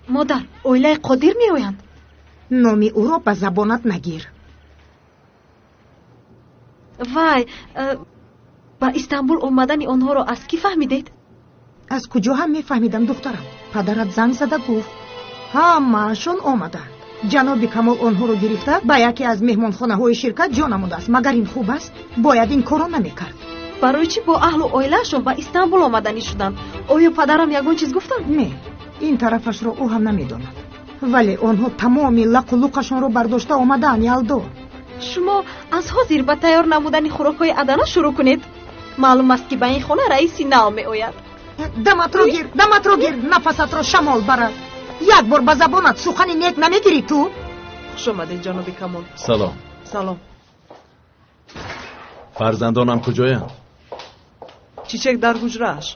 Модар, оилаи Қодир меоянд. Номи ӯро ба забонат нагир. Вай, ба Истанбул омадани онҳоро аз кӣ фаҳмидед? Аз куҷо ҳам мефаҳмидам, духтарам. Падарат занг зада гуфт. Ҳамаашон омаданд. Ҷаноби Камол онҳоро гирифта ба яке аз меҳмонхонаҳои ширкат ҷо намудааст. Магар ин хуб аст? Бояд ин корро намекард. Барои чӣ бо аҳлу оилаашон ба Истанбул омаданӣ шуданд? Оё падарам ягон чиз гуфтанд? Не, ин тарафашро ӯ ҳам намедонад. Вале онҳо тамоми лақу луқашонро бардошта омадаанд, Ялдо. Шумо аз ҳозир ба тайёр намудани хӯрокҳои Адана шурӯъ кунед. Маълум аст, ки ба ин хона раиси нав меояд. Даматро гир, даматро гир, нафасатро шамол барад. Як бор ба забонат сухани нек намегирӣ ту? Хуш омадед, ҷаноби Камол. Салом. Салом. Фарзандонам куҷоянд? Чичек дар ҳуҷрааш.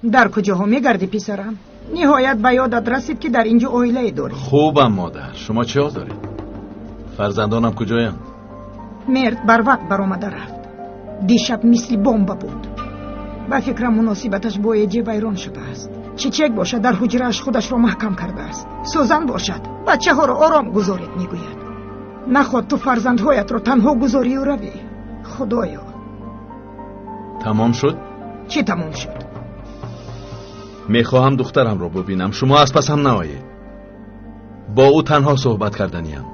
Дар куҷоҳо мегардӣ, писарам? Ниҳоят ба ёдат расид, ки дар инҷо оилае дорӣ. Хубам, модар. Шумо чӣ ҳол доред? Фарзандонам куҷоянд? Мерд барвақт баромада рафт. Дишаб мисли бомба буд. Ба фикрам муносибаташ бо Эҷе вайрон шудааст. Чичек бошад, дар ҳуҷрааш худашро маҳкам кардааст. Сӯзан бошад, бачаҳоро ором гузоред, мегӯяд. Наход ту фарзандҳоятро танҳо гузорию равӣ. Худоё. Тамом шуд? Чӣ тамом шуд? Мехоҳам духтарамро бубинам. Шумо аз пасам наоед. Бо ӯ танҳо суҳбат карданиям.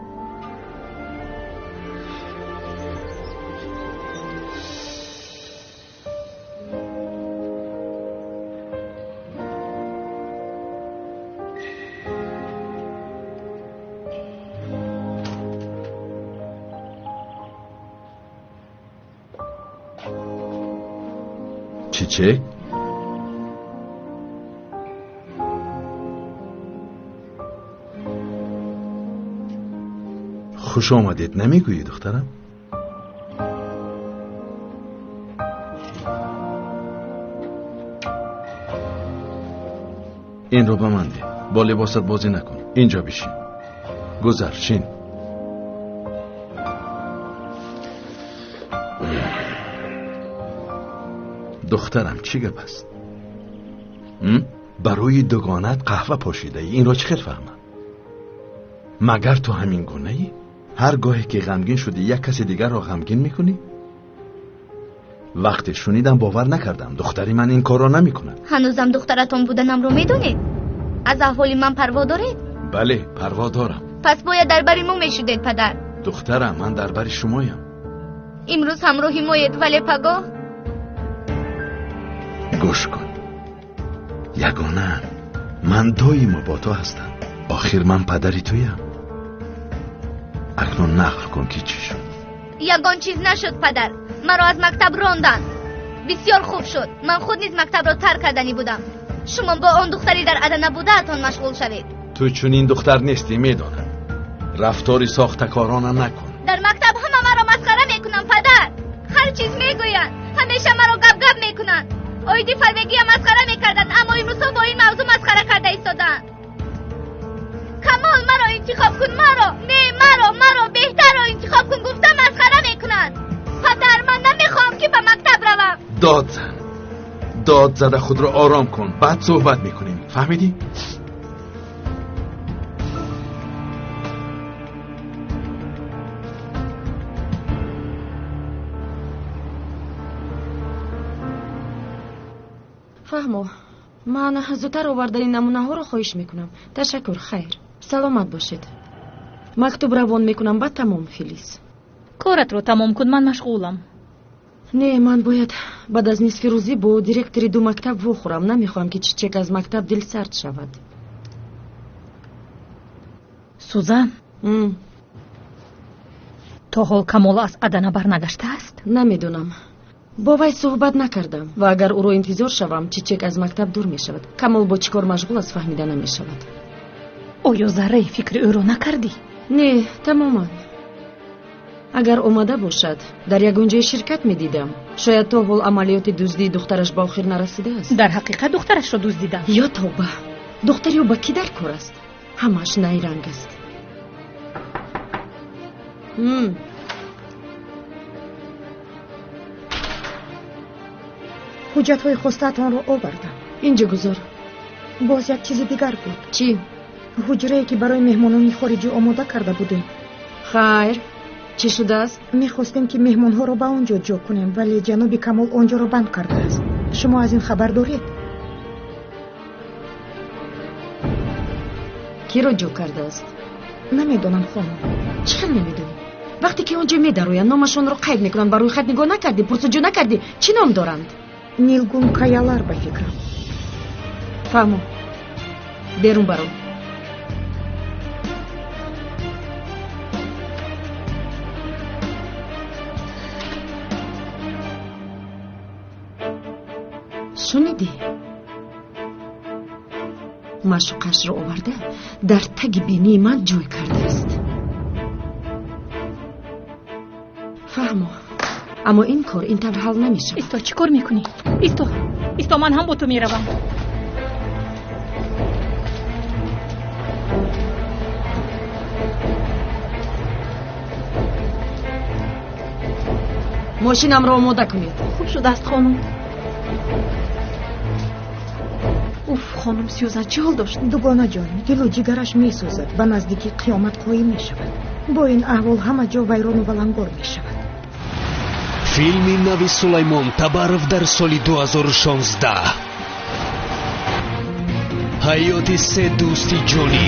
Чичек? Хуш омадед намегӯӣ, духтарам? Инро ба ман деҳ. Бо либосат бозӣ накун. Инҷо бишин. Гузар, шин. Духтарам, чӣ гап аст? Барои дугонаат қаҳва пошидаӣ. Инро чӣ хел фаҳмам? Магар ту ҳамин гунаӣ? Ҳар гоҳе ки ғамгин шудӣ, як каси дигарро ғамгин мекунӣ? Вақте шунидам, бовар накардам. Духтари ман ин корро намекунад. Ҳанӯзам духтаратон буданамро медонед? Аз аҳволи ман парво доред? Бале, парво дорам. Пас бояд дар бари мо мешудед, падар. Духтарам, ман дар бари шумоям. Имрӯз ҳамроҳи моед, вале пагоҳ? Гӯш кун, ягона, ман доимо бо ту ҳастам. Охир ман падари туям. Акнун нақл кун, ки чӣ шуд. Ягон чиз нашуд, падар. Маро аз мактаб ронданд. Бисёр хуб шуд. Ман худ низ мактабро тарк карданӣ будам. Шумо бо он духтари дар Адана будаатон машғул шавед. Ту чунин духтар нестӣ, медонам. Рафтори сохтакорона накун. Дар мактаб ҳама маро масхара мекунанд, падар. Ҳар чиз мегӯянд. Ҳамеша маро гап-гап мекунанд. Оиди фарбегия масхара мекарданд, аммо имрӯзҳо бо ин мавзӯъ масхара карда истоданд. Камол, маро интихоб кун, маро! Не, маро, маро, беҳтарро интихоб кун, гуфта масхара мекунанд. Падар, ман намехоҳам, ки ба мактаб равам. Дод зан. Дод зада худро ором кун. Баъд суҳбат мекунем. Фаҳмидӣ? Фаҳмо, ман зудтар овардани намунаҳоро хоҳиш мекунам. Ташаккур, хайр. Саломат бошед. Мактуб равон мекунам, баъд тамом, Филис. Коратро тамом кун, ман машғулам. Не, ман бояд баъд аз нисфи рӯзӣ бо директори ду мактаб вохӯрам. Намехоҳам, ки Чичек аз мактаб дилсард шавад. Сузан, то ҳол Камол аз Адана барнагаштааст? Намедонам. Бо вай суҳбат накардам ва агар ӯро интизор шавам, Чичек аз мактаб дур мешавад. Камол бо чӣ кор машғул аст, фаҳмида намешавад. Оё зарраи фикри ӯро накардӣ? Не, тамоман. Агар омада бошад, дар ягон ҷои ширкат медидам. Шояд то ҳол амалиёти дуздии духтараш ба охир нарасидааст. Дар ҳақиқат духтарашро дуздидам. Ё тавба! Духтари ӯ ба кӣ дар кор аст? Ҳамааш найранг аст. Ҳуҷҷатҳои хостаатонро овардам. Инҷо гузор. Боз як чизи дигар буд. Чӣ? Ҳуҷрае ки барои меҳмонони хориҷӣ омода карда будем. Хайр, чӣ шудааст? Мехостем, ки меҳмонҳоро ба он ҷо ҷо кунем, вале ҷаноби Камол он ҷоро банд кардааст. Шумо аз ин хабар доред? Киро ҷо кардааст? Намедонам, хонум. Чӣ хел намедонӣ? Вақте ки он ҷо медароянд, номашонро қайд мекунанд. Ба рӯйхат нигоҳ накардӣ, пурсуҷӯ накардӣ, чӣ ном доранд? Нилгун Каялар, ба фикрам. Фаҳмо, берун баро. Шунидӣ? Маъшуқашро оварда дар таги бинии ман ҷой кардааст. Фаҳмо, аммо ин кор ин тавр ҳал намешавад. Исто, чӣ кор мекунӣ? Исто, исто, ман ҳам бо ту меравам. Мошинамро омода кунед. Хуб шудааст, хонум. Уф, хонум Сюзан чӣ ҳол дошт? Дугонаҷон, дилу ҷигараш месӯзад, ба наздики қиёмат қоим мешавад. Бо ин аҳвол ҳама ҷо вайрону валангор мешавад. Филми нави Сулаймон Табаров дар соли 2016. Ҳаёти се дӯсти ҷонӣ.